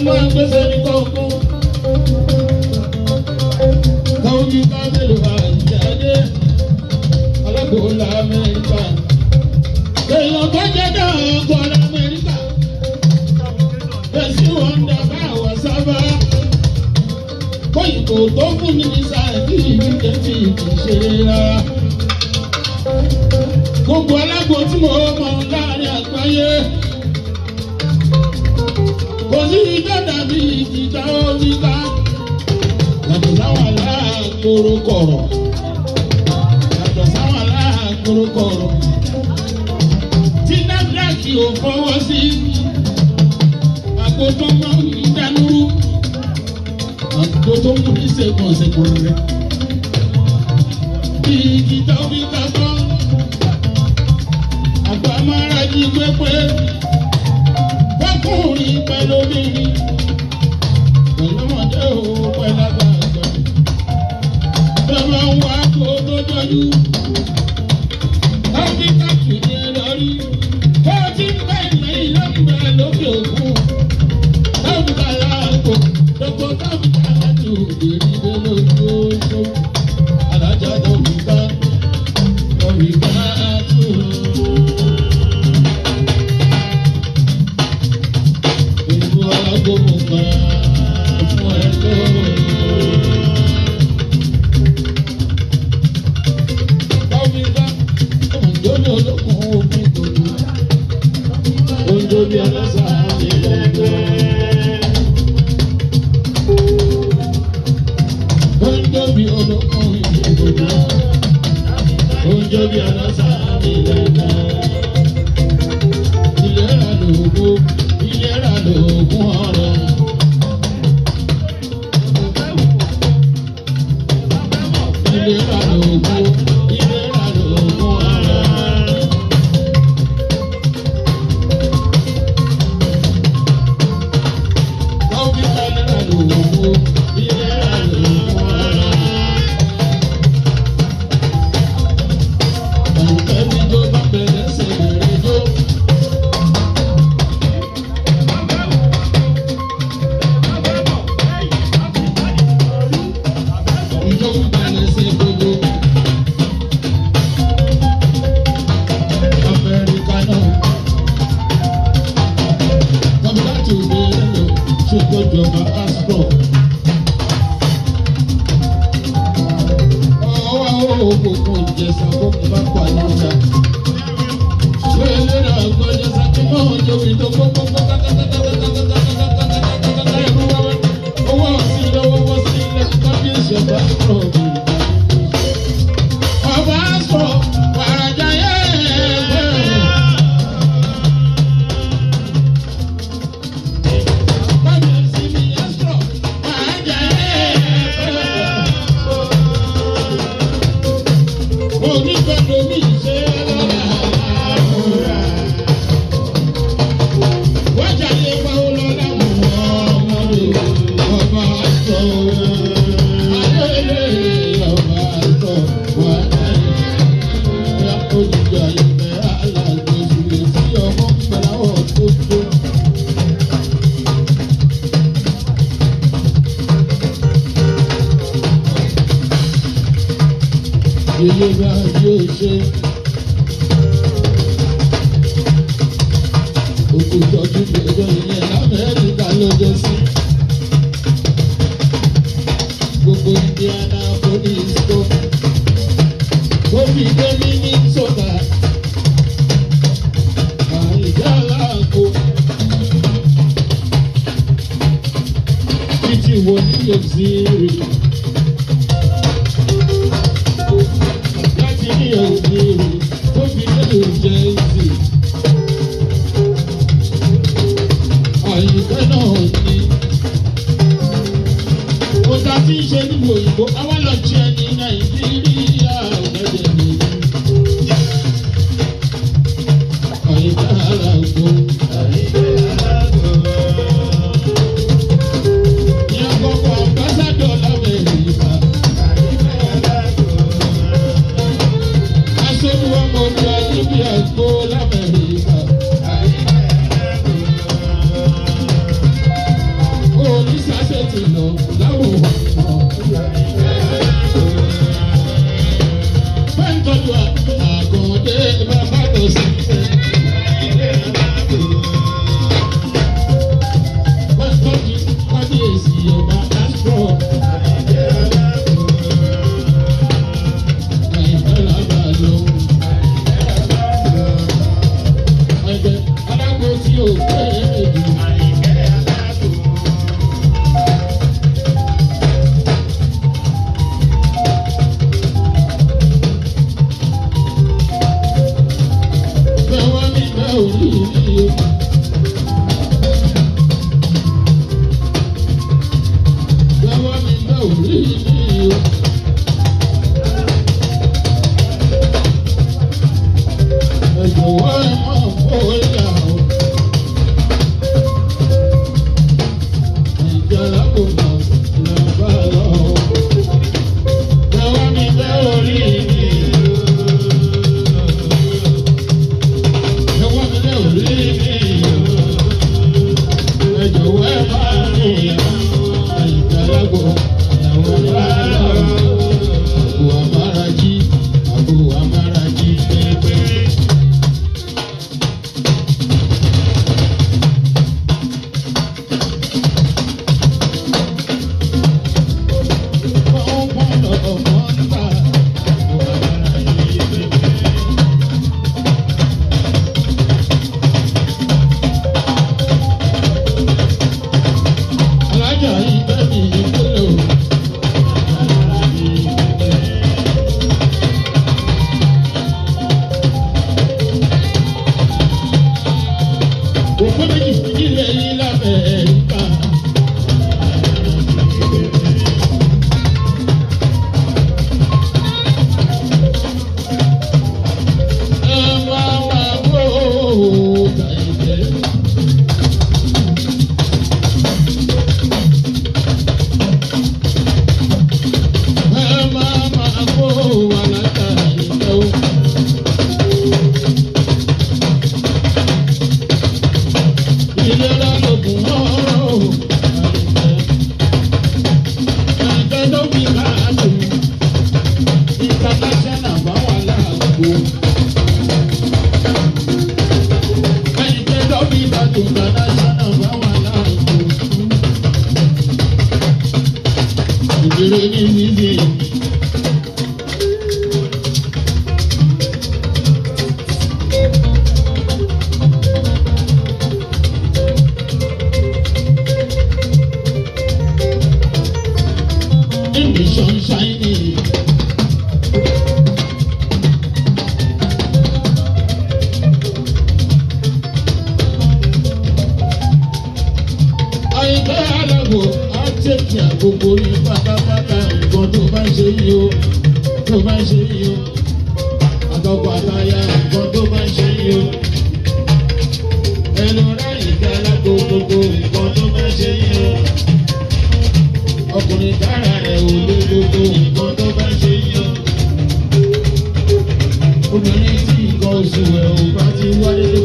Máa gbèsè ní kọ̀ọ̀kan. Káwọ́jú kábẹ́lú àjáde. Alágbòólà Amẹ́ríkà. Èèyàn tó jẹ́ náà kọ́ Amẹ́ríkà. Bẹ́sí wọn dàbá àwọn sábà. Kóyìnbó tó fún mi ní sáà tí ìdíje tí kì í ṣeré rárá. Gbogbo alágbo tí mo mọ̀ láàrin àgbáyé. Kò sí ìjọ dàbí ìjìjà oníta. Yàtọ̀ sáwọn aláàkóró kọ̀rọ̀. Yàtọ̀ sáwọn aláàkóró kọ̀rọ̀. Tí NAFDAC ò fọwọ́ sí. Àgbo tó máa ń dánúrú. Àgbo tó mú ní ṣègùn ṣègùn rẹ̀. Bí ìjìjà oníta tán. Àgbà máa jí pépé. Fọkùnrin pẹ̀lú obìnrin. Pẹ̀lú ọmọdé o pẹ̀lú àgbààgbà. Bẹ́ẹ̀ ń wá kó tó jọjú. Áfíríkà tù ní ẹ lọ rí. Bó ti ń bẹ́ ilẹ̀ ilé ń bẹ lókè òkun. Áfíríkà láàbò, dọ́kọ̀ áfíríkà láti òde rí lójú oṣù. Alájà dọ̀bìkà, dọ̀bìkà tù. Ìlú alágbòmù kan fún ẹ tó. Dọ̀bìkà, òǹdó olókùn òfin tòlú. Òǹdó bí ọlọ́sà ilẹ̀. Òǹdó bí olókùn ìdìbò. Òǹdó bí ọlọ́sà ilẹ̀. Ìlera lògùn, ìlera lògùn ọ̀rọ̀. Ìlera lògùn, ìlera lògùn ọ̀rọ̀. Dókítà ìlera lògùn, ìlera lògùn ọ̀rọ̀. Àyùkẹ́ mi jó bá bẹ̀rẹ̀ sí bẹ̀rẹ̀ jó. Ìjó ń bẹ̀rẹ̀ sí gbogbo. Amẹ́ríkà náà. Kọ́mílá tó dé lò ṣètò ìjọba Astro. Ọwọ́ òkùnkùn ìjẹsà kókò bá pa lọ́jà. Ṣé eléré àgbọ̀ ìjẹsà tí mò ń jobi tó kókó kókó ẹ̀rú wẹ́wẹ́? Owó ọ̀sìn lọ́wọ́ wọ́n sí ilẹ̀ kábíyèsí ọba Astro. Ọba Astro, wàràjà yẹ́ ẹ̀gbẹ́. Kábíyèsí mi Astro, wàràjà yẹ́ ẹ̀gbẹ́. Onígbàdo mi ṣe lọ́la àbúrà. Wájà lè pa olọ́lá mú ọmọdé ọba sọ. Ayẹyẹ ọba sọ wà láyé. Bóyá òjijì àyẹ̀fẹ́ alágbèsè sí ọmọ pẹ̀láwọ̀ tó tó. Ilé bá yóò ṣe. Òkú tọ́jú gbẹ̀jọ́ ilẹ̀ l'Amẹ́ríkà lọ́jọ́ sí. Gbogbo Indianapolis tó. Gómìn dé ní Minnesota. Àìjá aláàkó. Títí wo ní Yorùsírì. Láti ní Yorùsírì tó fi dé New Jersey. Àyíká náà ni. Mo ta tí ń ṣe nílùú òyìnbó, àwa lọ jẹ ní Nàìjíríà ọ̀gẹ́dẹ̀ mi. Àyíká alágbó. Ìyá kọ̀ọ̀kan àmbásádọ̀ l'Amẹ́ríkà. Aṣojú ọmọ omi ayé bí àgbo l'Amẹ́ríkà. pé méjì nílẹ̀ yìí l'Amẹ́ríkà. Ẹ máa máa wó kàìjẹ́. Ẹ máa máa wó alága ìjẹ́ o. Ìlera lògùn ọ̀rọ̀ o. Àìjẹ́ ló fi máa lò. International bá wà láàgbo. Àìjẹ́ ló fi máa lò. International bá wà láàgbo. Ìdílé ní wíwí. In the sunshine. Àyìnká aláwọ̀ á tẹ̀kì àgbogbo ní pátápátá nǹkan tó bá ṣe yìí o, tó bá ṣe yìí o. Àtọkọ àtaya nǹkan tó bá ṣe yìí o. Ẹnu ráyìnká alágbó gbogbo nǹkan tó bá ṣe yìí o. Ọkùnrin tára rẹ̀ ò lé gbogbo nǹkan tó bá ṣe yìí o. Obìnrin tí nǹkan oṣù ẹ̀ ò bá ti wáyé tó